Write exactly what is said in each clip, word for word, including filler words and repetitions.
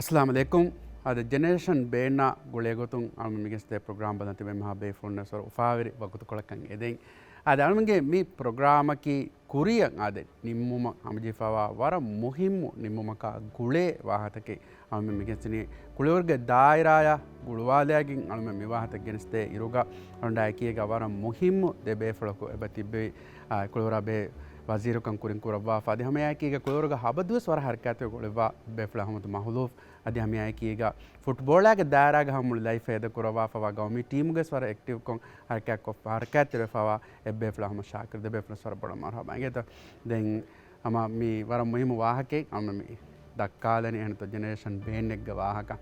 އައްސަލާމު ޢަލައިކުމް. އާދެ، ޖެނެރޭޝަން ބޭން ގުޅޭ ގޮތުން އަޅުމެން މިގެންސްދޭ ޕްރޮގްރާމް ބަލަން ތިބެ މިހާ ބޭފުޅުންނަށް ސޮރު އުފާވެރި ވަގުތުކޮޅަކަށް އެދެން. އާދެ، އަޅުމެންގެ މި ޕްރޮގްރާމަކީ ކުރިއަށް އާދެ، ނިންމުމަށް ހަމަޖެހިފައިވާ ވަރަށް މުހިއްމު ނިންމުމަކާ ގުޅޭ ވާހަތަކެއް އަޅުމެން މިގެންސިނީ. ކުޅިވަރުގެ ދާއިރާޔާ ގުޅުވާލައިގެން އަޅުމެން މި ވާހަތަ ގެނެސްދޭ އިރުގަ އަޅުގަނޑާ އެކީގަ ވަރަށް މުހިއްމު ދެ ބޭފުޅަކު އެބަ ތިއްބެވި. އާ، ކުޅިވަރާ ބޭ ވަޒީރުކަން ކުރިން ކުރައްވާފަ. އަދި ހަމައެއާއެކީގަ ކުޅިވަރުގަ ހަބަދުވެސް ވަރަށް ހަރަކާތެއް އުޅެވި ބޭފުޅާ އަޙްމަދު މަހުލޫފް. އަދި ހަމައެއާއެކީގަ ފުޓްބޯޅައިގެ ދާއިރާގަ ހަމަ މުޅި ލައިފް އެދަކުރައްވާފަވާ ގައުމީ ޓީމުގަސް ވަރަށް އެކްޓިވްކޮށް ހަރަކާތްކޮށް، ހަރަކާތްތެރިވެފަވާ އެއްބޭފުޅާ އަޙްމަދު ޝާކިރު، ދެ ބޭފުޅަސް ވަރަށް ބޮޑަށް މަރުޙަބާ އިނގޭތޯ. ދެން ހަމަ މި ވަރަށް މުހިއްމު ވާހަކައެއް ހަމަ މި ދައްކާލަނީ އެހެންތޯ ޖެނެރޭޝަން ބޭންއެއްގެ ވާހަކަ.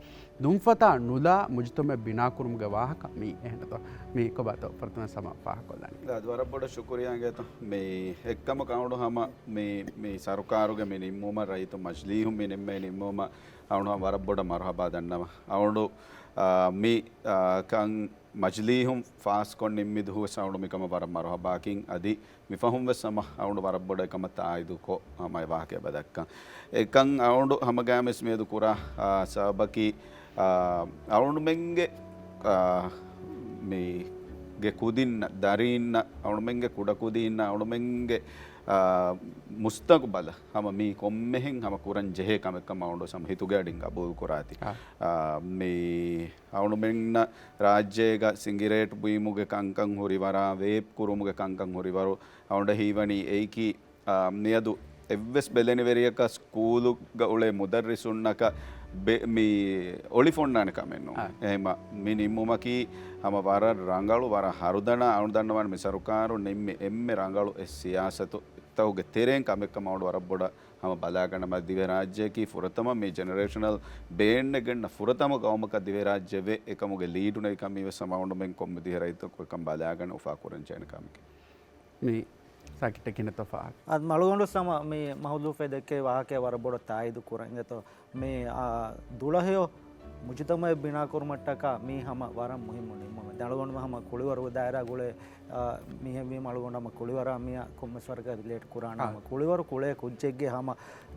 ދުންފަތާ ނުލާ މުޖުތަމަޢެއް ބިނާކުރުމުގެ ވާހަކަ މީ އެހެންތޯ. މީ ކޮބާތޯ ފުރަތަމަ ސަމަ ފާހަގަކޮށްލާނީ. އަދި ވަރަށް ބޮޑަށް ޝުކުރިއްޔާ އިނގޭތޯ. މި އެއްކަމަކު އަޅުގަނޑު ހަމަ މި، މި ސަރުކާރުގެ މި ނިންމުމަށް ރައްޔިތު މަޖިލީހުން މި ނިންމޭ ނިންމުމަށް އަޅުގަނޑު ވަރަށް ބޮޑަށް މަރުޙަބާ ދަންނަވަން. އަޅުގަނޑު، އާ، މި، އާ، ކަން މަޖިލީހުން ފާސްކޮށް ނިންމި ދުވަހުވެސް އަޅުގަނޑު މިކަމަށް ވަރަށް މަރުޙަބާއަކީ. އަދި މިފަހުން ވެސް ހަމަ އަޅުގަނޑު ވަރަށް ބޮޑަށް އެކަމަށް ތާއީދުކޮށް ހަމަ އެ ވާހަކަ އެބަ ދައްކަން. އެކަން އަޅުގަނޑު ހަމަގައިމުވެސް މިއަދު ކުރާ، އާ، ސަބަބަކީ، އާ، އަޅުގަނޑުމެންގެ، އާ، މީގެ ކުދިންނަށް، ދަރީންނަށް، އަޅުގަނޑުމެންގެ ކުޑަކުދީންނަށް، އަޅުގަނޑުމެންގެ، އާ، މުސްތަގުބަލަށް ހަމަ މީ ކޮންމެހެން ހަމަ ކުރަން ޖެހޭ ކަމެއްކަމަށް އަޅުގަނޑު ހަމަ ހިތުގެ އަޑިން ގަބޫލު ކުރާތި. އާ. އާ، މީ އަޅުގަނޑުމެންނަށް ރާއްޖޭގަ ސިނގިރޭޓް ބުއިމުގެ ކަންކަން ހުރި ވަރަށް، ވޭޕް ކުރުމުގެ ކަންކަން ހުރި ވަރު އަޅުގަނޑަށް ހީވަނީ އެއީކީ، އާ، މިއަދު އެއްވެސް ބެލެނިވެރިޔަކަށް ސްކޫލުގަ އުޅޭ މުދައްރިސުންނަކަށް ބެ-، މި އޮޅިފޮންނާނެ ކަމެއް ނޫން. އާ. އެހެމަ މި ނިންމުމަކީ ހަމަ ވަރަށް ރަނގަޅު، ވަރަށް ހަރުދަނާ، އަޅުގަނޑު ދަންނަވާނެ މި ސަރުކާރު ނިންމި އެންމެ ރަނގަޅު އެއް ސިޔާސަތުތަކުގެ ތެރެއިން ކަމެއްކަމަށް އަޅުގަނޑު ވަރަށް ބޮޑަށް ހަމަ ބަލާގަންނަމާ، ދިވެހިރާއްޖެއަކީ ފުރަތަމަ މި ޖެނެރޭޝަނަލް ބޭންއެއް ގެންނަ ފުރަތަމަ ގައުމަކަށް ދިވެހިރާއްޖެ ވެ އެކަމުގެ ލީޑު ނެތްކަން މީވެސް ހަމަ އަޅުގަނޑުމެން ކޮންމެ ދިވެހި ރައްޔިތަކު އެކަން ބަލާގަންނަ އުފާ ކުރަން ޖެހޭނެ ކަމެކޭ. މި ސާކިއްޓަކީ ނެތޯ ފާހަގަ. އަދި އަޅުގަނޑު ސަމަ މި މަހުލޫފެ ދެއްކޭ ވާހަކަ ވަރަށް ބޮޑަށް ތާއީދު ކުރަން އިނގޭތޯ. މި، އާ، ދުޅަހެޔޮ މުޖުތަމައެއް ބިނާކުރުމަށްޓަކާ މީ ހަމަ ވަރަށް މުހިއްމު ނިންމުމެއް. ދެން އަޅުގަނޑު ހަމަ ކުޅިވަރު ދާއިރާ ގުޅޭ، އާ، މީހެއްވީމަ އަޅުގަނޑު ހަމަ ކުޅިވަރާ މިއާ ކޮންމެސް ވަރަކަށް ރިލޭޓް ކުރާނަ އާ. ހަމަ ކުޅިވަރު ކުޅޭ ކުއްޖެއްގެ ހަމަ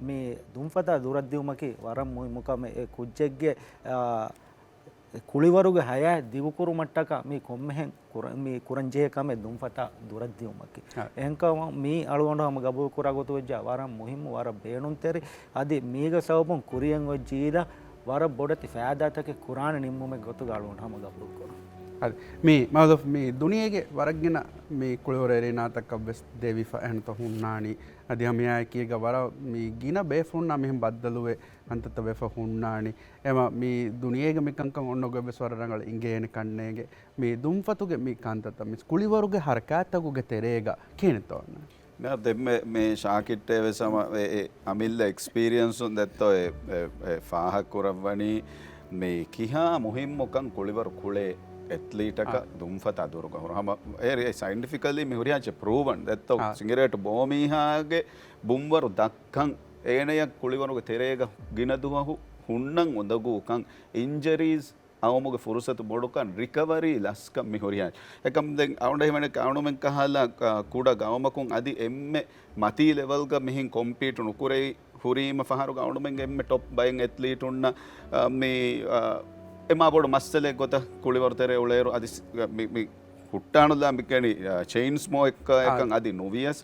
މި ދުންފަތާ ދުރަށްދިއުމަކީ ވަރަށް މުހިއްމު ކަމެއް. އެ ކުއްޖެއްގެ، އާ، ކުޅިވަރުގެ ހަޔާތް ދިގުކުރުމަށްޓަކާ މީ ކޮންމެހެން ކުރަ-، މީ ކުރަންޖެހޭ ކަމެއް ދުންފަތާ ދުރަށްދިއުމަކީ. އާ. އެހެންކަމުން މީ އަޅުގަނޑު ހަމަ ގަބޫލު ކުރާ ގޮތު ވެއްޖާ ވަރަށް މުހިއްމު، ވަރަށް ބޭނުންތެރި. އަދި މީގެ ސަބަބުން ކުރިއަށް އޮތް ޖީލަށް ވަރަށް ބޮޑެތި ފައިދާތަކެއް ކުރާނެ ނިންމުމެއް ގޮތުގަ އަޅުގަނޑު ހަމަ ގަބޫލު ކުރަން. އަދި މީ މައުލޫފް މީ ދުނިޔޭގެ ވަރަށްގިނަ މީ ކުޅިވަރު އެރީނާތަކަށް ވެސް ދެވިފަ އެހެންތޯ ހުންނާނީ. އަދި ހަމައެއާއެކީގަ ވަރަށް މީ ގިނަ ބޭފުޅުންނާ މިހެން ބައްދަލުވެ ކަންތައްތައް ވެފަ ހުންނާނީ. އެމަ މީ ދުނިޔޭގެ މިކަންކަން އޮންނަ ގޮތް ވެސް ވަރަށް ރަނގަޅަށް އިނގޭނެ ކަންނޭނގެ. މީ ދުންފަތުގެ މި ކަންތައްތައް މި ކުޅިވަރުގެ ހަރަކާތްތަކުގެ ތެރޭގަ ކިހިނެއްތޯ އޮންނަ؟ މިހާރު ދެން މި، މި ޝާކިއްޓޭ ވެސް ހަމަ އެ، އެ އަމިއްލަ އެކްސްޕީރިއަންސުން ދެއްތޯ އެ، އެ، އެ ފާހަގަ ކުރައްވަނީ މި ކިހާ މުހިއްމުކަން ކުޅިވަރު ކުޅޭ އެތްލީޓަކަށް އާ. ދުންފަތާ ދުރުގަ ހުރު ހަމަ އެ، އެ ސައިންޓިފިކަލީ މި ހުރިހާ ޕްރޫވަން ދެއްތޯ އާ. ސިނގިރޭޓު ބޯ މީހާގެ ބުންވަރު ދައްކަން އޭނަޔަށް ކުޅިވަރުގެ ތެރޭގަ ގިނަ ދުވަހު ހުންނަން އުނދަގޫކަން، އިންޖަރީސް އައުމުގެ ފުރުސަތު ބޮޑުކަން، ރިކަވަރީ ލަސްކަން މި ހުރިހާ. އެކަމް ދެން އަޅުގަނޑަށް ހީވަނީ އަޅުގަނޑުމެން ކަހަލަ، އާ، ކުޑަ ގައުމަކުން އަދި އެންމެ މަތީ ލެވަލްގަ މިހެން ކޮމްޕީޓު ނުކުރެވި ހުރީމަ ފަހަރުގަ އަޅުގަނޑުމެންގެ އެންމެ ޓޮޕް ބައެއް އެތްލީޓުންނަށް، އާ، މި، އާ، އެ މާ ބޮޑު މައްސަލައެއް ގޮތަށް ކުޅިވަރު ތެރޭ އުޅޭއިރު އަދި ސް-، މި، މި ހުއްޓާނުލާ މި ކެނޑި، އާ، ޗެއިން ސްމޯކް އާ. އެކަން އަދި ނުވިޔަސް،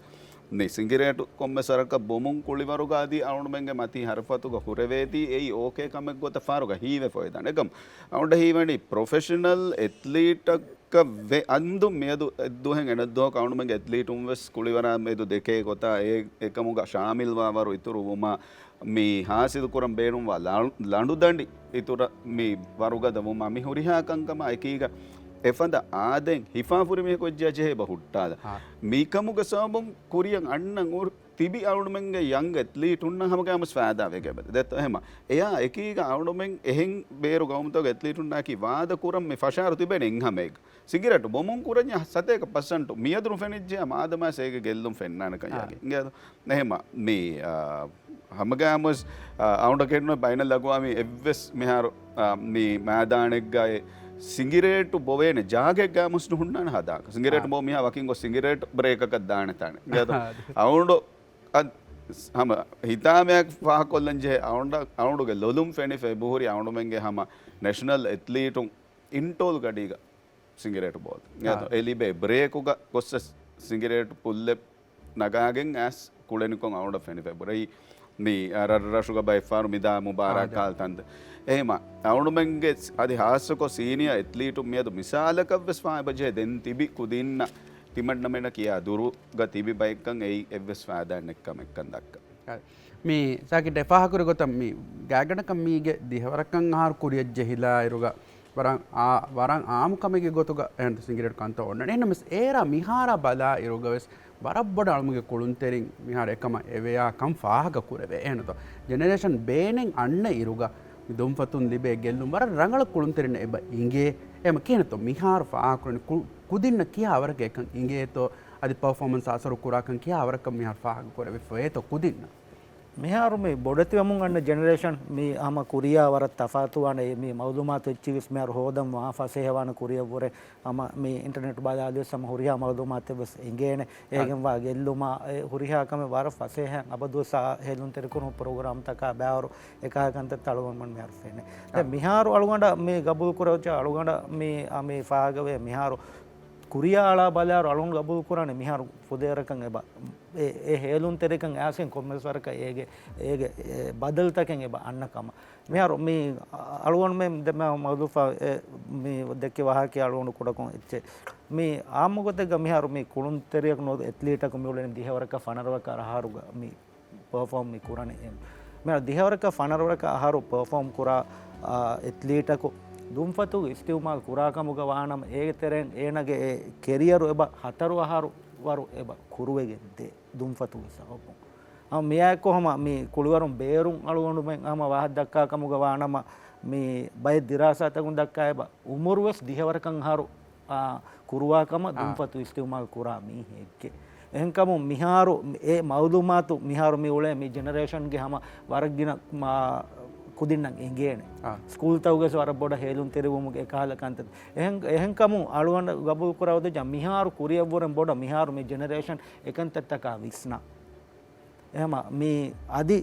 މި ސިނގިރޭޓު ކޮންމެސް ވަރަކަށް ބޮމުން ކުޅިވަރުގަ އަދި އަޅުގަނޑުމެންގެ މަތީ ހަރަފަތުގަ ހުރެވޭތީ އެއީ އޯކޭ ކަމެއް ގޮތަށް ފާރުގަ ހީވެފަ އޮތްދާނެ. އެކަމް އަޅުގަނޑަށް ހީވަނީ ޕްރޮފެޝަނަލް އެތްލީޓަކަށް ވެ އަންދު މިއަދު އެއްދުވަހެއް އެނައްދުވަހަކު އަޅުގަނޑުމެންގެ އެތްލީޓުން ވެސް ކުޅިވަރާ މެދު ދެކޭ ގޮތާ އެ، އެކަމުގަ ޝާމިލްވާ ވަރު އިތުރު ވުމާ، މި ހާސިލު ކުރަން ބޭނުންވާ ލަ-، ލަނޑުދަނޑި އިތުރަށް މި ވަރުގަދަ ވުމާ މި ހުރިހާ ކަންކަމާ އެކީގަ އެފަދަ އާދައިން ހިފާފުރި މީހަކު ވެއްޖެއްޔާ ޖެހޭ އެބަ ހުއްޓާލަން. ހާ. މިކަމުގެ ސަބަބުން ކުރިއަށް އަންނަން އުރު ތިބި އަޅުގަނޑުމެންގެ ޔަންގް އެތްލީޓުންނަށް ހަމަގައިމުވެސް ފައިދާ ވެގެ އެބަ ދެއްތޯ އެހެމަ. އެޔާ އެކީގަ އަޅުގަނޑުމެން އެހެން ބޭރު ގައުމުތަކުގެ އެތްލީޓުންނާއެކީ ވާދަ ކުރަން މި ފަށާއިރު ތިބޭނެ އެއްހަމައެއް. ސިނގިރޭޓު ބޮމުން ކުރަންޏާ ސަތޭކަ ޕަސެންޓު މިއަދު ނުފެނިއްޖެޔާ މާދަމާސް އޭގެ ގެއްލުން ފެންނާނެކަން އާ. ޔަގީން. އިނގޭތޯ؟ އެހެމަ މި، އާ، ހަމަގައިމުވެސް، އާ، އަޅުގަނޑަށް ކެނޑުނު ބައިނަލްއަގުވާމީ އެއްވެސް މިހާރު، އާ، މި މައިދާނެއްގައި ސިނގިރޭޓު ބޮވޭނެ ޖާގައެއްގައިމުވެސް ނުހުންނާނެ ހަދާކަށް. ސިނގިރޭޓު އާ. ބޯ މީހާ ވަކިން ގޮސް ސިނގިރޭޓު ބްރޭކަކަށް ދާނެތާނެ. އިނގޭތޯ؟ އާ. އަޅުގަނޑު އަދް ހަމަ ހިތާމައަށް ފާހަގަކޮށްލަން ޖެހޭ އަޅުގަނޑަށް، އަޅުގަނޑުގެ ލޮލުން ފެނިފައި ބުހުރި އަޅުގަނޑުމެންގެ ހަމަ ނެޝަނަލް އެތްލީޓުން އިންޓޯލް ގަޑީގަ ސިނގިރޭޓު ބޯލަން. އެ ލިބޭ ބްރޭކުގަ ގޮއްސަ ސިނގިރޭޓު ޕުއްލެއް ނަގާގެން އައިސް ކުޅެނިކޮށް އަޅުގަނޑަށް ފެނިފައި ބުރައީ. މި ރަށްރަށުގަ ބައެއްފަހަރު މިދާ މުބާރާތް ކާލް ތަންތަން. އެހެމަ އަޅުގަނޑުމެންގެ އަދި ހާއްސަކޮށް ސީނިއަ އެތްލީޓު މިއަދު މިސާލަކަށްވެސް ފާއިބަޖެހޭ ދެން ތިބި ކުދިންނަށް ތިމަންނަމެނަކީ އާ ދުރުގަ ތިބި ބައެއްކަން އެއީ އެއްވެސް ފައިދާއެއް ނެތް ކަމެއްކަން ދައްކަ. މި ސާކިޓް އެ ފާހަކުރި ގޮތަށް މި ގާތްގަނޑަކަށް މީގެ ދިހަވަރަކަށް އަހަރު ކުރިއަށް ޖެހިލާ އިރުގަ ވަރަށް އާ، ވަރަށް އާއްމު ކަމެއްގެ ގޮތުގަ އެހެން ސިނގިރޭޓް ކަންތައް އޮންނަނީ. އެހެންނަމަވެސް އޭރާ މިހާރާ ބަލާ އިރުގަވެސް ވަރަށް ބޮޑަށް އަޅުމުގެ ކުޅުންތެރިން މިހާރު އެކަމަށް އެވެޔާ ކަން ފާހަގަ ކުރެވޭ. އެހެންތޯ ޖެނެރޭޝަން ބޭނެއް އަންނަ އިރުގަ މި ދުންފަތުން ލިބޭ ގެއްލުން ވަރަށް ރަނގަޅަށް ކުޅުންތެރިންނަށް އެބަ އިނގޭ. އެހެމަ ކިހިނެއްތޯ މިހާރު ފާހަގަކުރަނީ ކު-، ކުދިންނަށް ކިހާވަރަކަށް އެކަން އިނގޭތޯ އަދި ޕަރފޯމަންސް އަސަރު ކުރާކަން ކިހާވަރަކަށް މިހާރު ފާހަގަ ކުރެވިފައޭތޯ ކުދިންނަށް؟ މިހާރު މި ބޮޑެތިވަމުން އަންނަ ޖެނެރޭޝަން މި ހަމަ ކުރިޔާ ވަރަށް ތަފާތުވާނެ. މި މައުލޫމާތު އެއްޗިވެސް މިހާރު ހޯދަން ވާ ފަސޭހަވާނެ ކުރިޔަށްވުރެ ހަމަ މި އިންޓަރނެޓް ބަލާލިޔަސް ހަމަ ހުރިހާ މައުލޫމާތެއްވެސް އެނގޭނެ. އާ. އޭގެންވާ ގެއްލުމާ އެ ހުރިހާ ކަމެއް ވަރަށް ފަސޭހައިން އަބަދުވެސް އާ ހޭލުންތެރިކުރުމު ޕްރޮގްރާމްތަކާ ބާރު އެކާ ކަންތައްތައް އަޅުގަނޑުމެން މިހާރު ފެނޭ. އާ. ދެން މިހާރު އަޅުގަނޑަށް މި ގަބޫލު ކުރެވިއްޖެ އަޅުގަނޑަށް މި، އާ، މި ފާހަގަވޭ މިހާރު ކުރިޔާ އަޅާ ބަލާއިރު އަޅުގަނޑު ގަބޫލު ކުރާނެ މިހާރު ފުދޭވަރަކަށް އެބަ އެ، އެ ހޭލުންތެރިކަން އައިސްގެން ކޮންމެސް ވަރަކަށް އޭގެ، އޭގެ އެ ބަދަލުތަކެއް އެބަ އަންނަ ކަމަށް. މިހާރު މި އަޅުގަނޑުމެން ދެ-، މަ-، މައުލޫފާ އެ، މި ދެއްކި ވާހަކަ އަޅުގަނޑު ކުޑަކޮށް އެއްޗެއް. މި އާއްމު ގޮތެއްގަ މިހާރު މި ކުޅުންތެރިޔަކު ނުވަތަ އެތްލީޓަކު މިއުޅެނީ ދިހަވަރަކަށް ފަނަރަވަރަކަށް އަހަރުގަ މި ޕަރފޯމް މި ކުރަނީ. މިހާރު ދިހަވަރަކަށް ފަނަރަވަރަކަށް އަހަރު ޕަރފޯމް ކުރާ، އާ، އެތްލީޓަކު ދުންފަތުގެ އިސްތިއުމާލު ކުރާ ކަމުގަ ވާނަމަ އޭގެ ތެރެއިން އޭނަގެ އެ ކެރިއަރު އެބަ ހަތަރު އަހަރު ވަރު އެބަ ކުރުވެގެން ދޭ. ދުންފަތުގެ ސަބަބުން. ހަމަ މިއާއެކު ހަމަ މި ކުޅިވަރުން ބޭރުން އަޅުގަނޑުމެން ހަމަ ވާހަކަ ދައްކާ ކަމުގަ ވާނަމަ، މި ބައެއް ދިރާސާތަކުން ދައްކާ އެބަ އުމުރުވެސް ދިހަވަރަކަށް އަހަރު، އާ، ކުރުވާ ކަމަށް އާ. ދުންފަތު އިސްތިއުމާލު ކުރާ މީހެއްގެ. އެހެންކަމުން މިހާރު އެ މައުލޫމާތު މިހާރު މި އުޅޭ މި ޖެނެރޭޝަންގެ ހަމަ ވަރަށް ގިނަ މާ ކުދިންނަށް އެނގޭނެ. އާ. ސްކޫލްތަކުގެސް ވަރަށް ބޮޑަށް ހޭލުންތެރިވުމުގެ އެކަހަލަ ކަންތައް. އެހެން، އެހެންކަމުން އަޅުގަނޑަށް ގަބޫލު ކުރާ އުދައްޖާ މިހާރު ކުރިއަށްވުރެން ބޮޑަށް މިހާރު މި ޖެނެރޭޝަން އެކަންތައްތަކާ ވިސްނާ. އެހެމަ މި އަދި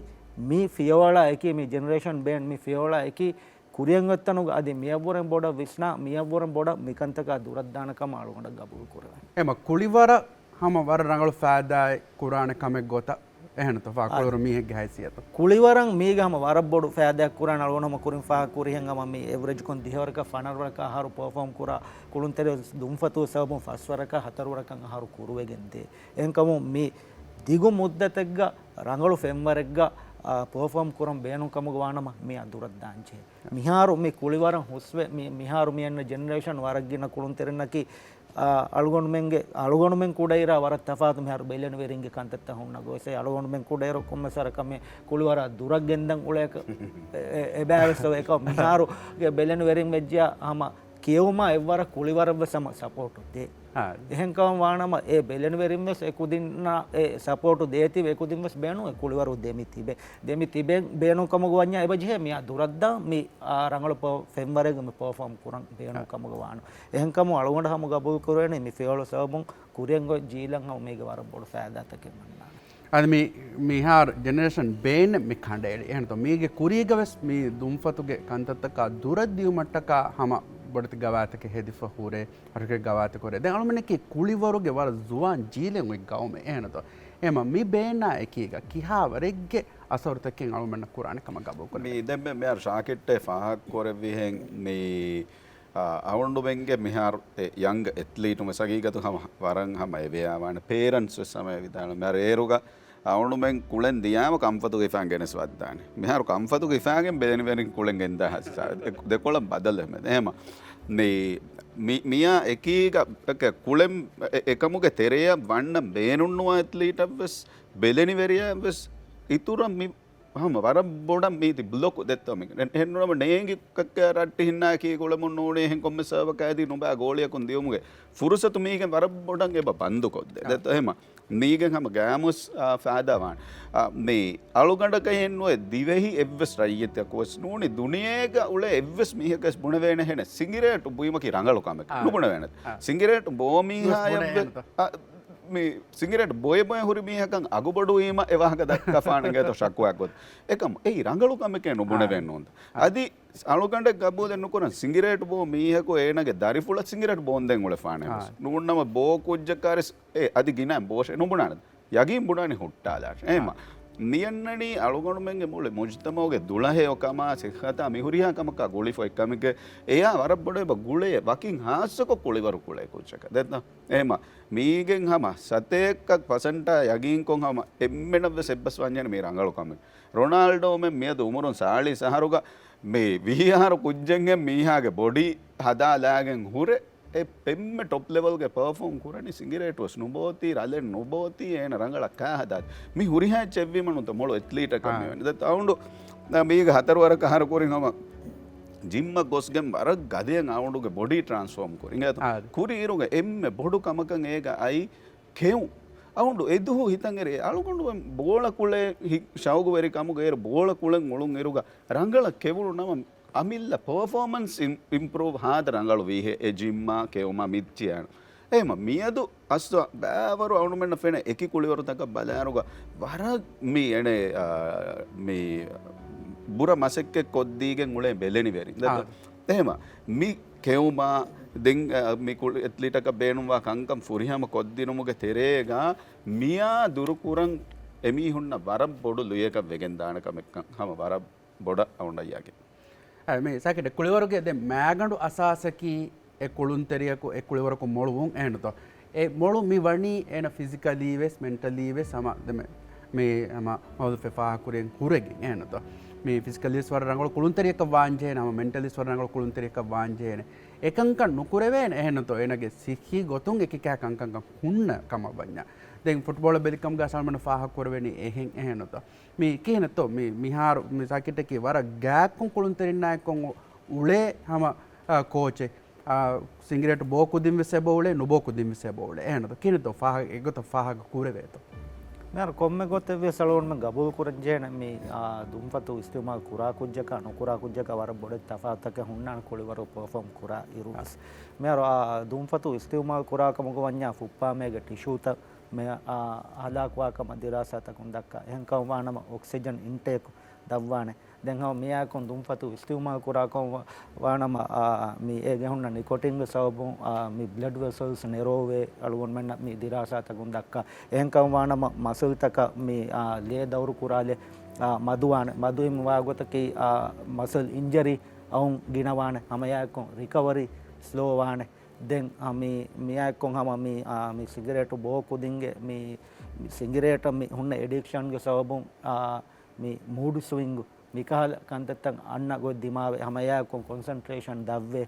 މި ފިޔަވަޅާ އެކީ މި ޖެނެރޭޝަން ބޭން މި ފިޔަވަޅާ އެކީ ކުރިއަށް އޮތްތަނުގަ އަދި މިއަށްވުރެން ބޮޑަށް ވިސްނާ، މިއަށްވުރެން ބޮޑަށް މިކަންތަކާ ދުރަށްދާނެ ކަމަށް އަޅުގަނޑަށް ގަބޫލު ކުރެވޭ. އެމަ ކުޅިވަރަށް ހަމަ ވަރަށް ރަނގަޅު ފައިދާއެއް ކުރާނެ ކަމެއް ގޮތަށް އެހެންތޯ ފާ އާ. ކުޅިވަރު މީހެއްގެ ހައިސިއްޔަތު. ކުޅިވަރަށް މީގެ ހަމަ ވަރަށް ބޮޑު ފައިދާއެއް ކުރާނެ އަޅުގަނޑު ހަމަ ކުރިން ފާހަގަ ކުރިހެން ހަމަ މި އެވްރެޖްކޮށް ދިހަވަރަކަށް ފަނަރަވަރަކަށް އަހަރު ޕަރފޯމް ކުރާ ކުޅުންތެރި ދުންފަތު ސަބަބުން ފަސްވަރަކަށް ހަތަރުވަރަކަށް އަހަރު ކުރުވެގެން ދޭ. އެހެންކަމުން މި ދިގު މުއްދަތެއްގަ ރަނގަޅު ފެންވަރެއްގަ، އާ، ޕަރފޯމް ކުރަން ބޭނުން ކަމުގަ ވާނަމަ މިއާ ދުރަށް ދާންޖެހޭ. މިހާރު މި ކުޅިވަރަށް ހުސްވެ، މި، މިހާރު މި އަންނަ ޖެނެރޭޝަން ވަރަށް ގިނަ ކުޅުންތެރިންނަކީ، އާ، އަޅުގަނޑުމެންގެ، އަޅުގަނޑުމެން ކުޑައިރާ ވަރަށް ތަފާތު މިހާރު ބެލެނިވެރިންގެ ކަންތައްތައް ހުންނަ ގޮތް. އަޅުގަނޑުމެން ކުޑައިރު ކޮންމެސް ވަރަކަށް މި ކުޅިވަރާ ދުރަށް ގެންދަން އުޅޭ އެ، އެ، އެބައިވެސް އެކަ މިހާރުގެ ބެލެނިވެރިން ވެއްޖިޔާ ހަމަ ކިޔެވުމާ އެއްވަރަށް ކުޅިވަރަށްވެސް ހަމަ ސަޕޯޓު ދޭ. އާ. އެހެންކަމަށް ވާނަމަ އެ ބެލެނިވެރިންވެސް އެ ކުދިންނާ އެ ސަޕޯޓު ދޭތީވެ އެ ކުދިންވެސް ބޭނުން އެ ކުޅިވަރު ދެމި ތިބެ. ދެމި ތިބެ ބޭނުން ކަމުގަ ވަންޏާ އެބަ ޖެހޭ މިއާ ދުރަށްދާ މި، އާ، ރަނގަޅު ޕަ-، ފެންވަރެއްގަ މި ޕަރފޯމް ކުރަން ބޭނުން އާ. ކަމުގަ ވާނަމަ. އެހެންކަމުން އަޅުގަނޑަށް ހަމަ ގަބޫލު ކުރޭނެ މި ފިޔަވަޅު ސަބަބުން ކުރިއަށް ގޮތް ޖީލަށް ހަމަ މީގެ ވަރަށް ބޮޑު ފައިދާތަކެއް މަންނާނެ. އަދި މި، މިހާރު ޖެނެރޭޝަން ބޭން މި ކަނޑައެޅި. އެހެންތޯ މީގެ ކުރީގަވެސް މި ދުންފަތުގެ ކަންތައްތަކާ ދުރަށް ދިޔުމަށްޓަކާ ހަމަ ބޮޑެތި ގަވާއިދުތަކެއް ހެދިފަ ހުރޭ، ހަރުކެ ގަވާއިދުތަކެއް ހުރޭ. ދެން އަޅުމެންނަކީ ކުޅިވަރުގެ ވަރަށް ޒުވާން ޖީލެއް އޮތް ގައުމެއް. އެހެންތޯ އެމަ މި ބޭންނާ އެކީގަ ކިހާވަރެއްގެ އަސަރުތަކެއް އަޅުމެންނަށް ކުރާނެ ކަމަށް ގަބޫލު ކުރޭ؟ މި ދެންމެ މިހާރު ޝާކިއްޓޭ ފާހަގަ ކުރެއްވިހެން މި އަ، އަޅުގަނޑުމެންގެ މިހާރު އެ ޔަންގް އެތްލީޓުން ވެސް ހަގީގަތު ހަމަ ވަރަށް ހަމަ އެވެޔާވާނެ. ޕޭރެންޓްސް ވެސް ހަމަ އެ ވިދާޅު. މިހާރު އޭރުގަ އަޅުގަނޑުމެން ކުޅެން ދިޔާމަ ކަންފަތުގަ ހިފާން ގެނެސް ވައްދާނެ. މިހާރު ކަންފަތުގަ ހިފާގެން ބެލެނިވެރިން ކުޅެން ގެންދާ ހަސާ ދެ-، ދެކޮޅަށް ބަދަލު އެމެ. އެހެމަ މި، މި، މިޔާ އެކީގަ ކުޅެން އެ-، އެކަމުގެ ތެރެޔަށް ވަންނަ ބޭނުންނުވާ އެތްލީޓަށްވެސް ބެލެނިވެރިޔާއަށްވެސް އިތުރަށް މި ހަމަ ވަރަށް ބޮޑަށް މީތި ބްލޮކު ދެއްތޯ މި. އެ-، އެހެންނުނަމަ ނޭނގި ކައްކަ ރައްޓި ހިންނާކީ ގުޅެމުން ނޫނީ އެހެން ކޮންމެ ސަބަބަކާއިދީ ނުބާ ގޯޅިއަކުން ދިޔުމުގެ ފުރުސަތު މީގެން ވަރަށް ބޮޑަށް އެބަ ބަންދުކޮށްދޭ. އާ. ދެއްތޯ އެހެމަ މީގެން ހަމަ ގާމުސް، އާ، ފާދާ ވާން. އާ، މީ އަޅުގަނޑަކަށް ހެންނުވެ ދިވެހި އެއްވެސް ރައްޔިތަކު ވެސް ނޫނީ ދުނިޔޭގަ އުޅޭ އެއްވެސް މީހަކަސް ބުނެވޭނެ ހެނެ ސިނގިރޭޓު ބުއިމަކީ ރަނގަޅު ކަމެކެ. އާ. ނުބުނެވޭނެ. އާ. ސިނގިރޭޓު ބޯ މީހާޔަށް ވެ-، އާ، މި ސިނގިރޭޓް ބޮއެ ބޮއެ ހުރި މީހަކަށް އަގުބޮޑުވީމަ އެ ވާހަކަ ދައްކާފާނެ ގޭތޯ ޝަކުވާ ގޮތް. އެކަމު އެއީ ރަނގަޅު ކަމެކޭ ނުބުނެވޭން ނޫންތަ؟ އަދި އަޅުގަނޑެއް ގަބޫލެއް ނުކުރަން، ސިނގިރޭޓް ބޯ މީހަކު އޭނަގެ ދަރިފުޅަށް ސިނގިރޭޓް ބޯންދެން އުޅެފާނެ ވެސް. ނޫންނަމަ ބޯ ކުއްޖަކާރި އެ އަދި ގިނަ ބޯށެ ނުބުނާނެ. ޔަގީން ބުނާނީ ހުއްޓާލާށެ. އެހެމަ މިއަންނަނީ އަޅުގަނޑުމެންގެ މުޅި މުޖްތަމައުގެ ދުޅަހެޔޮކަމާ ސިއްހަތާ މި ހުރިހާ ކަމަކާ ގުޅިފަ އެއްކަމެކޭ. އެޔާ ވަރަށް ބޮޑޭ ބަ ގުޅޭ ވަކިން ހާއްސަކޮށް ކުޅިވަރު ކުޅޭ ކުއްޖަކަށް. ދެން އެހެމަ މީގެން ހަމަ ސަތޭކަ ޕަސެންޓާ ޔަގީންކޮށް ހަމަ އެންމެނަށްވެސް އެއްބަސް ވަންޏޭނެ މީ ރަނގަޅު ކަމެއް. ރޮނާލްޑޯމެން މިއަދު އުމުރުން ސާޅީސް އަހަރުގަ މި ވިހި އަހަރު ކުއްޖެއްހެން މީހާގެ ބޮޑީ ހަދާލާގެން ހުރެ އެ އެންމެ ޓޮޕް ލެވަލްގެ ޕަރފޯމް ކުރަނީ ސިނގިރޭޓުވެސް ނުބޯތީ، ރަލެއް ނުބޯތީ، އޭނަ ރަނގަޅަށް ކާ ހަދާތީ. މި ހުރިހާ އެއްޗެއްވީމަ ނުތަ މޮޅު އެތްލީޓަކަށް މިވެނީ. ދެން އައުނޑު މީގެ ހަތަރު ވަރަކަށް އަހަރު ކުރިން ހަމަ ޖިމްއަށް ގޮސްގެން ވަރަށް ގަދަޔަށް އައުނޑުގެ ބޮޑީ ޓްރާންސްފޯމް ކުރި. އިނގޭތޯ؟ ކުރި އިރުގަ އެންމެ ބޮޑު ކަމަކަށް އޭގަ އައީ ކެއުން. އައުނޑު އެދުހު ހިތަށް އެރި އަޅުގަނޑު ބޯޅަ ކުޅޭ ހި-، ޝައުގުވެރި ކަމުގަ އޭރު ބޯޅަ ކުޅެން އުޅުން އިރުގަ ރަނގަޅަށް ކެވުނު ނަމަ އަމިއްލަ ޕަރފޯމަންސް އިން-، އިމްޕްރޫވް ހާދަ ރަނގަޅު ވީހޭ އެ ޖިމްއާ ކެއުމާ މިއްޗިއާން. އެހެމަ މިއަދު އަސްލު ބައިވަރު އަޅުމެންނަށް ފެނޭ އެކި ކުޅިވަރުތަކަށް ބަލާއިރުގަ ވަރަށް މި އެނެ، އާ، މި ބުރަ މަސައްކަތް ކޮށްދީގެން އުޅޭ ބެލެނިވެރިން. އާ. އެހެމަ މި ކެއުމާ ދެން، އަ، މި ކުޅި އެތްލީޓަކަށް ބޭނުންވާ ކަންކަން ފުރިހަމަ ކޮށްދިނުމުގެ ތެރޭގަ މިއާ ދުރުކުރަން އެމީހުންނަށް ވަރަށް ބޮޑު ލުޔަކަށް ވެގެންދާނެ ކަމެއްކަން ހަމަ ވަރަށް ބޮޑަށް އައުނޑައްޔާގެ. އަ، މި ސާކިޓް ކުޅިވަރުގެ ދެ މައިގަނޑު އަސާސަކީ އެ ކުޅުންތެރިޔަކު އެ ކުޅިވަރަކު މޮޅުވުން އެހެންތޯ؟ އެ މޮޅު މި ވަނީ އޭނަ ފިޒިކަލީ ވެސް، މެންޓަލީ ވެސް ހަމަ ދެމެ-، މި ހަމަ މައުލޫފެ ފާހަކުރިއެން ހުރެގެން އެހެންތޯ؟ މި ފިޒިކަލީ ވެސް ވަރަށް ރަނގަޅު ކުޅުންތެރިޔަކަށް ވާންޖެހޭނެ، ހަމަ މެންޓަލީ ވެސް ވަރަށް ރަނގަޅު ކުޅުންތެރިޔަކަށް ވާންޖެހޭނެ. އެކަންކަން ނުކުރެވޭނެ އެހެންތޯ؟ އޭނަގެ ސިއްހީ ގޮތުން އެކިކާ ކަންކަންކަން ހުންނަ ކަމަށް ވަންޏާ. ދެން ފުޓްބޯޅަ ބެލިކަމުގަ ސަލްމަން ފާހަކުރެވެނީ އެހެން އެހެންތޯ؟ މި ކިހިނެއްތޯ؟ މި މިހާރު މި ސާކިޓަކީ ވަރަށް ގާތްކޮން ކުޅުންތެރިންނާއެކު އުޅޭ ހަމަ، އާ، ކޯޗެއް. އާ، ސިނގިރޭޓު ބޯ ކުދިން ވެސް އެބަ އުޅޭ، ނުބޯ ކުދިން ވެސް އެބަ އުޅޭ. އެހެންތޯ؟ ކިހިނެއްތޯ ފާހަގަ، އެގޮތަށް ފާހަގަ ކުރެވޭތޯ؟ މިހާރު ކޮންމެ ގޮތެއް ވެސް އަޅުގަނޑުމެން ގަބޫލު ކުރަން ޖެހޭނެ މި، އާ، ދުންފަތު އިސްތިޢުމާލު ކުރާ ކުއްޖަކާ ނުކުރާ ކުއްޖަކާ ވަރަށް ބޮޑެތި ތަފާތުތަކެއް ހުންނާނެ ކުޅިވަރު ޕަރފޯމް ކުރާ އިރު ވެސް. މިހާރު އާ ދުންފަތު އިސްތިޢުމާލު ކުރާ ކަމުގަ ވަންޏާ ފުއްޕާމޭގެ ޓިޝޫތައް މި، އާ، ހަލާކުވާ ކަމަށް ދިރާސާތަކުން ދައްކާ. އެހެންކަމުން ވާނަމަ އޮކްސިޖަން އިންޓޭކް ދަށްވާނެ. ދެން ހަމަ މިއާއެކުން ދުންފަތު އިސްތިޢުމާލު ކުރާ ކަމުން ވާ، ވާނަމަ، އާ، މި އޭގެ ހުންނަ ނިކޮޓިންގެ ސަބަބުން، އާ، މި ބްލަޑް ވެސަލްސް ނެރޯވޭ އަޅުގަނޑުމެންނަށް މި ދިރާސާތަކުން ދައްކާ. އެހެންކަމުން ވާނަމަ މަސަލްތަކަށް މި، އާ، ލޭ ދައުރު ކުރާލެ، އާ، މަދުވާނެ. މަދުވީމަ ވާގޮތަކީ، އާ، މަސަލް އިންޖަރީ އައުން ގިނަވާނެ. ހަމައެއާއެކުން ރިކަވަރީ ސްލޯ ވާނެ. ދެން، އާ، މި، މިއާއެކުން ހަމަ މި، އާ، މި ސިގަރޭޓު ބޯ ކުދިންގެ މި، މި ސިގަރޭޓަށް މި ހުންނަ އެޑިކްޝަންގެ ސަބަބުން، އާ، މި މޫޑް ސްވިންގް މިކަހަލަ ކަންތައްތައް އަންނަ ގޮތް ދިމާވެ، ހަމައެއާއެކުން ކޮންސަންޓްރޭޝަން ދަށްވެ.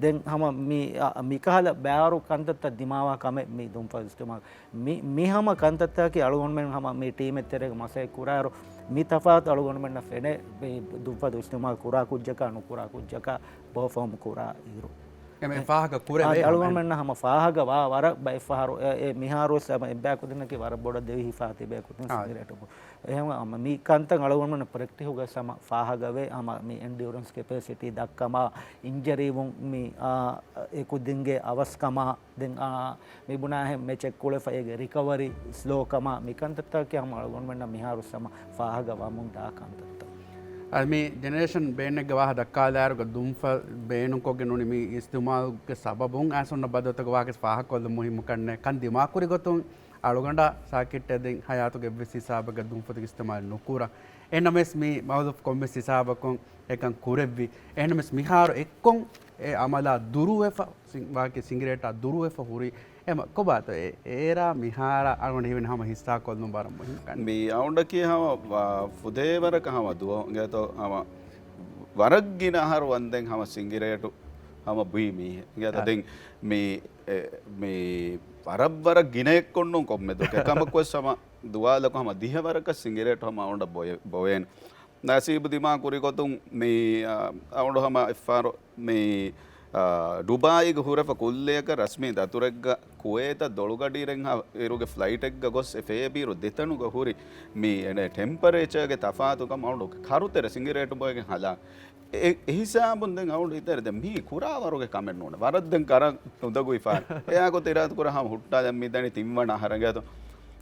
ދެން ހަމަ މި، އާ، މިކަހަލަ ބާރު ކަންތައްތައް ދިމާވާ ކަމެއް މި ދުންފަތު އިސްތިޢުމާލު. މި، މި ހަމަ ކަންތައްތަކަކީ އަޅުގަނޑުމެން ހަމަ މި ޓީމެއް ތެރޭގަ މަސައްކަތް ކުރާއިރު، މި ތަފާތު އަޅުގަނޑުމެންނަށް ފެނޭ، މި ދުންފަތު އިސްތިޢުމާލު ކުރާ ކުއްޖަކާ ނުކުރާ ކުއްޖަކާ ޕަރފޯމް ކުރާ އިރު. އެ، މި އެ، ފާހަގަ ކުރެވޭ އާ، ހަމަ. އަޅުގަނޑުމެންނަށް ހަމަ ފާހަގަ ވާ ވަރަށް ބައެއް ފަހަރު، އެ، އެ، މިހާރު ވެސް ހަމަ އެއްބައި ކުދިންނަކީ ވަރަށް ބޮޑަށް ދެވިހިފާ ތިބޭ ކުދިން އާ. ސިނގިރޭޓު ބޯ. އެހެންވީމަ މި ކަންތައް އަޅުގަނޑުމެން ޕްރެކްޓިހުގަ ހަމަ ފާހަގަވޭ، ހަމަ މި އެންޑިއުރެންސް ކެޕޭސިޓީ ދައްކަމާ، އިންޖަރީ ވުން މި، އާ، އެ ކުދިންގެ އަވަސްކަމާ، ދެން، އާ، މި ބުނާހެން މެޗެއް ކުޅެފަ އޭގެ ރިކަވަރީ ސްލޯ ކަމާ، މި ކަންތައްތަކަކީ ހަމަ އަޅުގަނޑުމެންނަށް މިހާރު ހަމަ ފާހަގަ ވަމުން ދާ ކަންތައްތައް. އަދި މި ޖެނެރޭޝަން ބޭންއެއްގެ ވާހަ ދައްކާލާއިރުގަ ދުންފަ ބޭނުންކޮށްގެން ނޫނީ މި އިސްތިޢުމާލުގެ ސަބަބުން އައިސް އޮންނަ ބަދަލުތަކުގެ ވާހަކަ ވެސް ފާހަގަކޮށްލުން މުހިއްމު ކަންނޭ. ކަން ދިމާކުރި ގޮތުން އަޅުގަނޑާ ސާކިޓް ދެން ހަޔާތުގެ އެއްވެސް ހިސާބެއްގަ ދުންފަތުގެ އިސްތިޢުމާލު ނުކުރަން. އެހެންނަމަވެސް މި މައުލޫފް ކޮންމެސް ހިސާބަކުން އެކަން ކުރެއްވި. އެހެންނަމަވެސް މިހާރު އެއްކޮށް އެ އަމަލާ ދުރުވެފަ، ސިން-، ވާކި ސިނގިރޭޓާ ދުރުވެފަ ހުރި. އެމަ ކޮބާތޯ އެ-، އޭރާ މިހާރަށް އަޅުގަނޑު ހީވަނީ ހަމަ ހިއްސާކޮށްލުން ވަރަށް މުހިންމު ކަން. މި އައުނޑަކީ ހަމަ ވާ-، ފުދޭވަރަކަށް ހަމަ ދުވަހު އިނގޭތޯ ހަމަ ވަރަށް ގިނަ އަހަރު ވަންދެން ހަމަ ސިނގިރޭޓު ހަމަ ބުއި މީހެއް. އިނގޭތޯ އާ. ދެން މި، އެ، މި ވަރަށް ވަރަށް ގިނައެއްކޮށް ނޫން ކޮންމެ ދުވަހެއް. އެކަމަކުވެސް ހަމަ ދުވާލަކު ހަމަ ދިހަ ވަރަކަށް ސިނގިރޭޓު ހަމަ އައުނޑަށް ބޮއެ-، ބޮވޭނެ. ނަސީބު ދިމާ ކުރި ގޮތުން މި، އަ، އައުނޑު ހަމަ އެއްފަހަރު މި، އާ، ޑުބާއީގަ ހުރެފަ ކުއްލިއަކަށް ރަސްމީ ދަތުރެއްގަ ކުވޭތަށް ދޮޅުގަޑިއިރެއްހާ އިރުގެ ފްލައިޓެއްގަ ގޮސް އެ ފޭބިއިރު ދެތަނުގަ ހުރި މި އެނެ ޓެމްޕަރޭޗާގެ ތަފާތުކަމަށް އަޅުގަނޑު ކަރުތެރެ ސިނގިރޭޓު ބޮއެގެން ހަލާ. އެ، އެ ހިސާބުން ދެން އަޅުގަނޑު ހިތަށް ދެން މީ ކުރާވަރުގެ ކަމެއް ނޫން. ވަރަށް ދެން ކަރަން ނުދަގުވިފާނެ. އެއާގޮތަށް އިރާދަކުރާ ހަމަ ހުއްޓާލަން މި ދަނީ ތިންވަނަ އަހަރަށް ގާތު.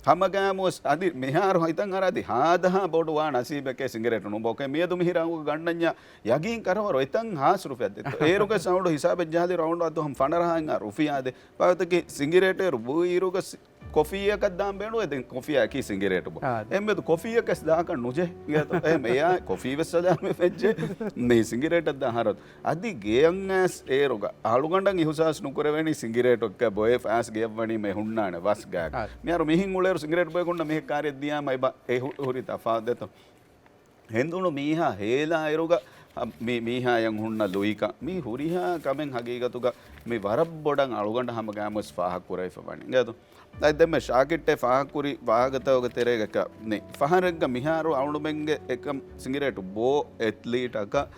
ހަމަގައިމުވެސް އަދި މިހާރު ހިތަށް އަރާ އަދި ހާދަހާ ބޮޑު ވާ ނަސީބެކޭ ސިނގިރޭޓު ނުބޯކޭ. މިއަދު މިހިރަ އަނގު ގަންނަންޏާ ޔަގީން ކަރަވަރު އެތަން ހާސް ރުފިޔާ ދެއްތޯ. އޭރުގަސް އަޅުގަނޑު ހިސާބެއް ޖަހާލި ރައުންޑް އަދު ހަމަ ފަނަރަހާއިން ރުފިޔާ ދޭ. ބާވަތަކީ ސިނގިރޭޓު އޭރު ބުއި އިރުގަސް ކޮފީއަކަށް ދާން ބޭނުން ދެން ކޮފީއަކީ ސިނގިރޭޓު ބޯ. އާ، އެއްމެދު ކޮފީއަކަސް ދާކަށް ނުޖެހޭ. އެހެން އެޔާ ކޮފީ ވެސް ސަލާމަތް ވެއްޖެ. މީ ސިނގިރޭޓަށް ދާ ހަރަދު. އަދި ގެޔަށް އައިސް އޭރުގަ އަޅުގަނޑަށް އިހުސާސް ނުކުރެވެނީ ސިނގިރޭޓު އެއްކަ ބޮއެ ފާސް ގެޔަށް ވަނީ މެ ހުންނާނެ ވަސް ގާގަ. އާ. މިހާރު މިހެން އުޅޭރު ސިނގިރޭޓު ބޮއެ ހުންނަ މީހެއް ކާރިއަށް ދިޔާމަ އެބަ އެ ހު-، ހުރި ތަފާތު ދެތޯ. ހެނދުނު މީހާ ހޭލާ އިރުގަ، އަ، މި-، މީހާޔަށް ހުންނަ ލުއިކަން. މީ ހުރިހާ ކަމެއް ހަގީގަތުގަ މި ވަރަށް ބޮޑަށް އަޅުގަނޑަށް ހަމަގައިމުވެސް ފާހަގަކުރެވިފަ ވަނީ. އިނގޭތޯ؟ އަދި ދެންމެ ޝާކިއްޓޭ ފާހަގަކުރި ވާހަކަތަކުގެ ތެރޭގަ ނި ފަހަރެއްގަ މިހާރު އަޅުމެންގެ އެކަމް ސިނގިރޭޓު ބޯ އެތްލީޓަކަށް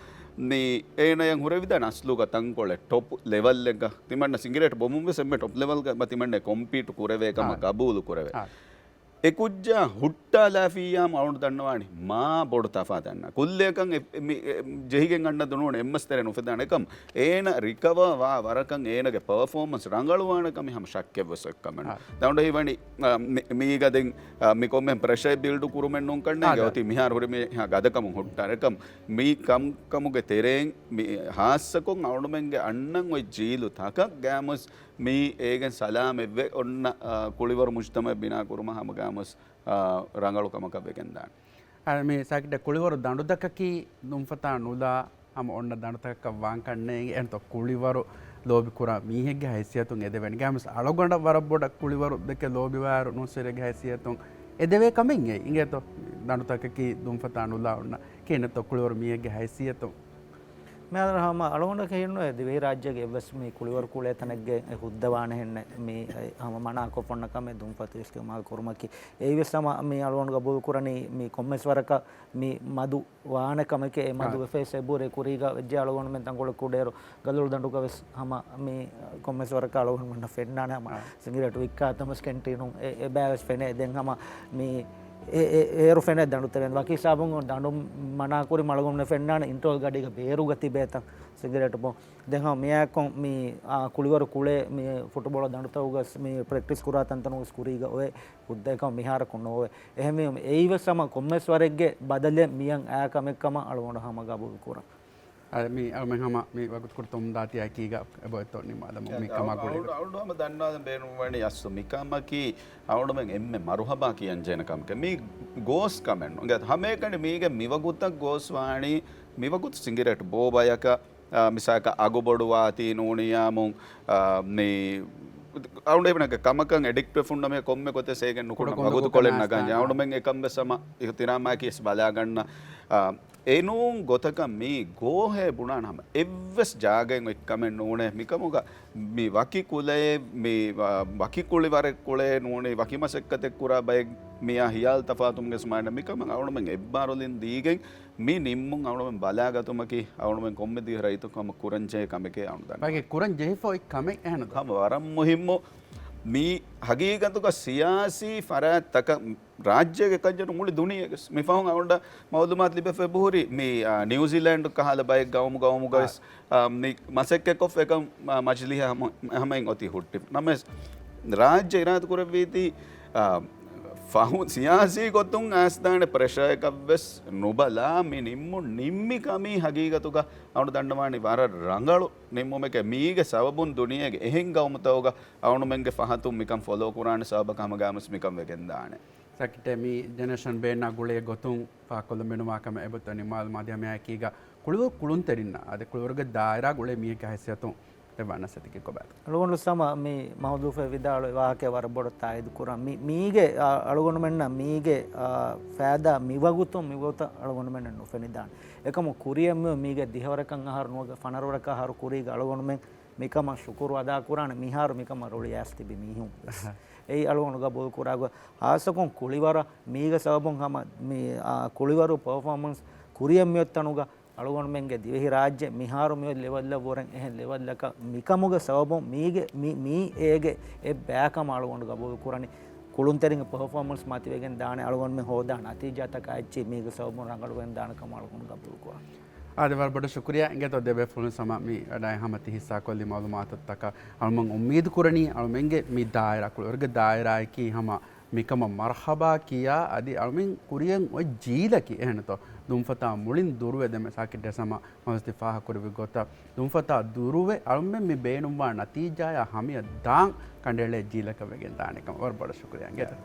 ނި އޭނަޔަށް ހުރެވިދާނެ އަސްލުގަ ތަންކޮޅެއް ޓޮޕް ލެވަލްއެއްގަ. ތިމަންނަ ސިނގިރޭޓު ބޮމުން ވެސް އެންމެ ޓޮޕް ލެވަލްގަ ތިމަންނަ ކޮމްޕީޓު ކުރެވޭ ކަމަށް އާ. ގަބޫލު ކުރެވޭ. އާ. އެ ކުއްޖާ ހުއްޓާލާފިއްޔާމު އަޅުގަނޑު ދަންނަވާނީ މާ ބޮޑު ތަފާތަށް. ކުއްލިއަކަށް އެ، މި، އެ، ޖެހިގެން އަންނަ ދުނޫން އެއްމަސް ތެރެ ނުފެދާނެ ކަމަށް. އޭނަ ރިކަވާ ވާ ވަރަކަށް އޭނަގެ ޕަރފޯމަންސް ރަނގަޅުވާނެ ކަމެއް ހަމަ ޝައްކެއް ވެސް އޮތް ކަމެއް ނޫން. އާ. ދަނޑު ހީވަނީ، އާ، މި، މީގަ ދެން، އާ، މި ކޮންމެ ޕްރެޝަރެއް ބިލްޑު ކުރުމެއް ނޫން ކަންނޭނގެ. އާ، އޮތީ މިހާރު ހުރި މި ހާ ގަދަކަމުން ހުއްޓާނެ ކަމަށް. މި ކަންކަމުގެ ތެރެއިން މި ހާއްސަކޮށް އަޅުމެންގެ އަންނަން އޮތް ޖީލު ތަކަށް ގާމުސް މީ އޭގެން ސަލާމަތްވެ އޮންނަ، އާ، ކުޅިވަރު މުޖްތަމައެއް ބިނާ ކުރުމަށް ހަމަގާމުސް، އާ، ރަނގަޅު ކަމަކަށް ވެގެންދާނެ. އަ، މި ސާކިއްޓެ ކުޅިވަރު ދަނޑުތަކަކީ ދުންފަތާ ނުލާ ހަމަ އޮންނަ ދަނޑުތަކަކަށް ވާން ކަންނޭނގެ. އެންތޯ ކުޅިވަރު ލޯބި ކުރާ މީހެއްގެ ހައިސިއްޔަތުން އެދެވެން. ގާމުސް އަޅުގަނޑަށް ވަރަށް ބޮޑަށް ކުޅިވަރު ދެކެ ލޯބިވާއިރު ނޫސްވެރިއެއްގެ ހައިސިއްޔަތުން އެދެވޭ ކަމެއް އެއީ. އިނގޭތޯ ދަނޑުތަކަކީ ދުންފަތާ ނުލާ އޮންނަ ކިހިނެއްތޯ ކުޅިވަރު މީހެއްގެ ހައިސިއްޔަތުން. މިހާރު ހަމަ އަޅުގަނޑަކަށް ހިންނުވޭ ދިވެހިރާއްޖޭގެ އެއްވެސް މި ކުޅިވަރު ކުޅޭ ތަނެއްގެ ހުއްދަވާނެހެންނެއް މި ހަމަ މަނާކޮށްފަ އޮންނަ ކަމެއް ދުންފަތު އިސްތިޢުމާލު ކުރުމަކީ. އެއީވެސް ހަމަ މި އަޅުގަނޑު ގަބޫލު ކުރަނީ މި ކޮންމެސް ވަރަކަށް މި މަދު ވާނެ ކަމެކޭ. އެ މަދު އާ. ވެފައިސް އެބަހުރޭ ކުރީގަ ވެއްޖެ އަޅުގަނޑުމެން ތަންކޮޅެއް ކުޑައިރު ގަލޮޅު ދަނޑުގަ ވެސް ހަމަ މި ކޮންމެސް ވަރަކަށް އަޅުގަނޑުމެންނަށް ފެންނާނެ ހަމަ އާ. ސިނގިރޭޓު ވިއްކާ ތަމަސް ކެންޓީނުން އެ، އެބައިވެސް ފެނޭ. ދެން ހަމަ މި އެ، އެ، އޭރު ފެނޭ ދަނޑު ތެރެއިން. ވަކި ހިސާބުން ދަނޑު މަނާކުރި އަޅުގަނޑުމެން ފެންނާނެ އިންޓަރވަލް ގަޑީގަ ބޭރުގަ ތިބޭތަން ސިނގިރޭޓު ބޯ. ދެން ހަމަ މިއާއެކު މި، އާ، ކުޅިވަރު ކުޅޭ މި ފުޓުބޯޅަ ދަނޑުތަކުގަސް މި ޕްރެކްޓިސް ކުރާ ތަންތަނުގަސް ކުރީގަ އޮވޭ ހުއްދައެއް ކަމަށް މިހާރަކު ނޯވޭ. އެހެންވީމަ އެއީވެސް ހަމަ ކޮންމެސް ވަރެއްގެ ބަދަލެއް މިއަށް އައި ކަމެއް ކަމަށް އަޅުގަނޑު ހަމަ ގަބޫލު ކުރަން. އަދި މި އަޅުމެން ހަމަ މި ވަގުތުކޮޅު ތޮންދާތި އެކީގަ އެބައޮތްތޯ ނިމާލަމުން މި ކަމާ ގުޅިގަ. އަޅު-، އަޅުގަނޑު ހަމަ ދަންނާލަން ބޭނުންވަނީ އަސްލު މިކަމަކީ އަޅުމެން އެންމެ މަރުހަބާ ކިޔަން ޖެހޭނެ ކަމެކޭ. މީ ގޯސް ކަމެއް ނޫން. އިނގޭތޯ ހަމައެކަނި މީގެ މިވަގުތަށް ގޯސް ވާނީ މިވަގުތު ސިނގިރޭޓް ބޯ ބަޔަކަށް، އާ، މިސާލަކަށް އަގު ބޮޑުވާތީ ނޫނިއްޔާމު، އާ، މި އަޅުގަނޑު އެބަ ކަމަކަށް އެޑިކްޓް ވެފަ އޮންނަމޭ ކޮންމެ ގޮތެއް ސޭގެން ނުކުރަން ކުޑަ ކުނޑަ ވަގުތު ކޮޅެއް ނަގާން ޖެހޭ. އަޅުމެން އެކަން ވެސް ހަމަ އިހުތިރާމާއެކީ ވެސް ބަލާގަންނަ. އާ، އެނޫން ގޮތަކަށް މީ ގޯހޭ ބުނާން ހަމަ އެއްވެސް ޖާގައެއް އޮތް ކަމެއް ނޫނޭ. މިކަމުގަ މި ވަކި ކުލައެއް، މި، އާ، ވަކި ކުޅިވަރެއް ކުޅޭ ނޫނީ، ވަކި މަސައްކަތެއް ކުރާ ބައެއް މިއާ ހިޔާލު ތަފާތުމުގެ ސުމާނަ މިކަމަށް އަޅުމެން އެއްބާރުލިން ދީގެން މި ނިންމުން އަޅުމެން ބަލާގަތުމަކީ އަޅުމެން ކޮންމެ ދިވެހި ރައްޔިތަކު ހަމަ ކުރަންޖެހޭ ކަމެކޭ އަޅުމެން ދަންނަވަން. ބަގެ ކުރަން ޖެހިފަ އޮތް ކަމެއް އެހެން. ހަމަ ވަރަށް މުހިއްމު މި ހަގީގަތުގަ ސިޔާސީ ފަރާތްތަކަށް ރާއްޖޭގެ ކަންޏެއް ނޫން މުޅި ދުނިޔޭގެ ވެސް. މި ފަހުން އަޅުގަނޑަށް މައުލޫމާތު ލިބެފަ އެބަހުރި މި، އާ، ނިއުޒީލޭންޑް ކަހަލަ ބައެއް ގައުމު ގައުމުގަ އާ. ވެސް، އާ، މި މަސައްކަތްކޮށްފަ އެކަން، އާ، މަޖިލީހަށް ހަމަ، ހަމައިން އޮތީ ހުއްޓި. ނަމަވެސް ރާއްޖެ އިރާދަ ކުރެއްވީތީ، އާ، ފަހު ސިޔާސީ ގޮތުން އައިސްދާނެ ޕްރެޝަރއަކަށް ވެސް ނުބަލާ މި ނިންމުން ނިންމި ކަމީ ހަގީގަތުގަ އަޅުގަނޑު ދަންނަވާނީ ވަރަށް ރަނގަޅު ނިންމުމެކޭ. މީގެ ސަބަބުން ދުނިޔޭގެ އެހެން ގައުމުތަކުގަ އަޅުމެންގެ ފަހަތުން މިކަން ފޮލޯ ކުރާނެ ސަބަބަކަށް ހަމަ ގާމުސް މިކަން ވެގެންދާނެ. ސާކިއްޓޭ މި ޖެނެރޭޝަން ބޭންނާ ގުޅޭ ގޮތުން ފާކޮށްލަން ބޭނުންވާ ކަމެއް އެބައޮތްތޯ ނިމާލުމާ ދިޔަ މިއާއެކީގަ ކުޅިވަރު ކުޅުންތެރިންނަށް އަދި ކުޅިވަރުގެ ދާއިރާ ގުޅޭ މީހެއްގެ ހައިސިއްޔަތުން އެ ވާނަސް އެތިކެއް ކޮބާތޯ؟ އަޅުގަނޑު ސަމަ މި މަހުދޫފެ ވިދާޅުވި ވާހަކަ ވަރަށް ބޮޑަށް ތާއީދު ކުރަން. މި، މީގެ، އަ، އަޅުގަނޑުމެންނަށް މީގެ، އަ، ފައިދާ މިވަގުތު މިވަގުތަށް އަޅުގަނޑުމެންނަށް ނުފެނިދާނެ. އެކަމު ކުރިއަށް މި، މީގެ ދިހަވަރަކަށް އަހަރު ނުވަ ފަނަރަވަރަކަށް އަހަރު ކުރީގަ އަޅުގަނޑުމެން މިކަމަށް ޝުކުރު އަދާކުރާނެ. މިހާރު މިކަމަށް ރުޅިއައިސް ތިބި މީހުން ވެސް. އެއީ އަޅުގަނޑު ގަބޫލު ކުރާ ގޮތް. ހާއްސަކޮށް ކުޅިވަރަށް މީގެ ސަބަބުން ހަމަ މި، އާ، ކުޅިވަރު ޕަރފޯމަންސް ކުރިއަށް މިއޮތް ތަނުގަ އަޅުގަނޑުމެންގެ ދިވެހިރާއްޖެ މިހާރު މިއޮތް ލެވެލްއަށް ވުރެން އެހެން ލެވެލްއަކަށް މިކަމުގެ ސަބަބުން މީގެ މި، މީ އޭގެ އެއް ބައިކަމަށް އަޅުގަނޑު ގަބޫލު ކުރަނީ. ކުޅުންތެރިންގެ ޕަރފޯމަންސް މަތިވެގެން ދާނެ، އަޅުގަނޑުމެން ހޯދާ ނަތީޖާތަކާ އެއްޗެއް މީގެ ސަބަބުން ރަނގަޅުވެގެން ދާނެ ކަމަށް އަޅުގަނޑު ގަބޫލު ކުރަން. އާދެ، ވަރަށް ބޮޑަށް ޝުކުރިއްޔާ. އިނގޭތޯ ދެބޭފުޅުން ސަމާ މި އަޑާއި ހަމަ ތި ހިއްސާކޮށްލި މައުލޫމާތުތަކަށް. އަޅުމެން އުއްމީދު ކުރަނީ އަޅުމެންގެ މި ދާއިރާ، ކުޅިވަރުގެ ދާއިރާއަކީ ހަމަ މިކަމަށް މަރްހަބާ ކިޔާ، އަދި އަޅުމެން ކުރިޔަށް އޮތް ޖީލަކީ އެހެންތޯ ދުންފަތާ މުޅިން ދުރުވެ ދެމެ ސާކި ޑްރެސް ހަމަ މަސްތި ފާހަކުރެއްވި ގޮތަށް ދުންފަތާ ދުރުވެ އަޅުމެން މި ބޭނުންވާ ނަތީޖާޔާ ހަމަޔަށް ދާން ކަނޑައެޅޭ ޖީލަކަށް ވެގެން ދާނެ ކަމަށް. ވަރަށް ބޮޑަށް ޝުކުރިއްޔާ. އިނގޭތޯ.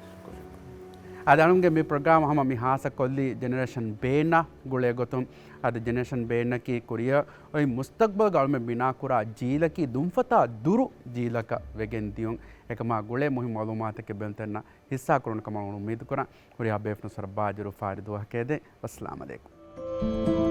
އަދި އަޅުމެންގެ މި ޕްރޮގްރާމް ހަމަ މި ހާއްސަ ކޮށްލީ ޖެނެރޭޝަން ބޭން ގުޅޭ ގޮތުން. އަދި ޖެނެރޭޝަން ބޭން އަކީ ކުރިޔަށް އޮތް މުސްތަގްބަލްގަ އަޅުމެން ބިނާ ކުރާ ޖީލަކީ ދުންފަތާ ދުރު ޖީލަކަށް ވެގެން ދިޔުން. އެކަމާ ގުޅޭ މުހިންމު މައުލޫމާތަކެއް ބޭނުންތެރިންނަށް ހިއްސާ ކުރުނު ކަމަށް އުންމީދު ކުރަން. ހުރިހާ ބޭފުޅުން ވަރަށް ބާއްޖަވެރި އުފާވެރި ދުވަހަކަށް އެދެން. ވައްސަލާމް އަލައިކުމް.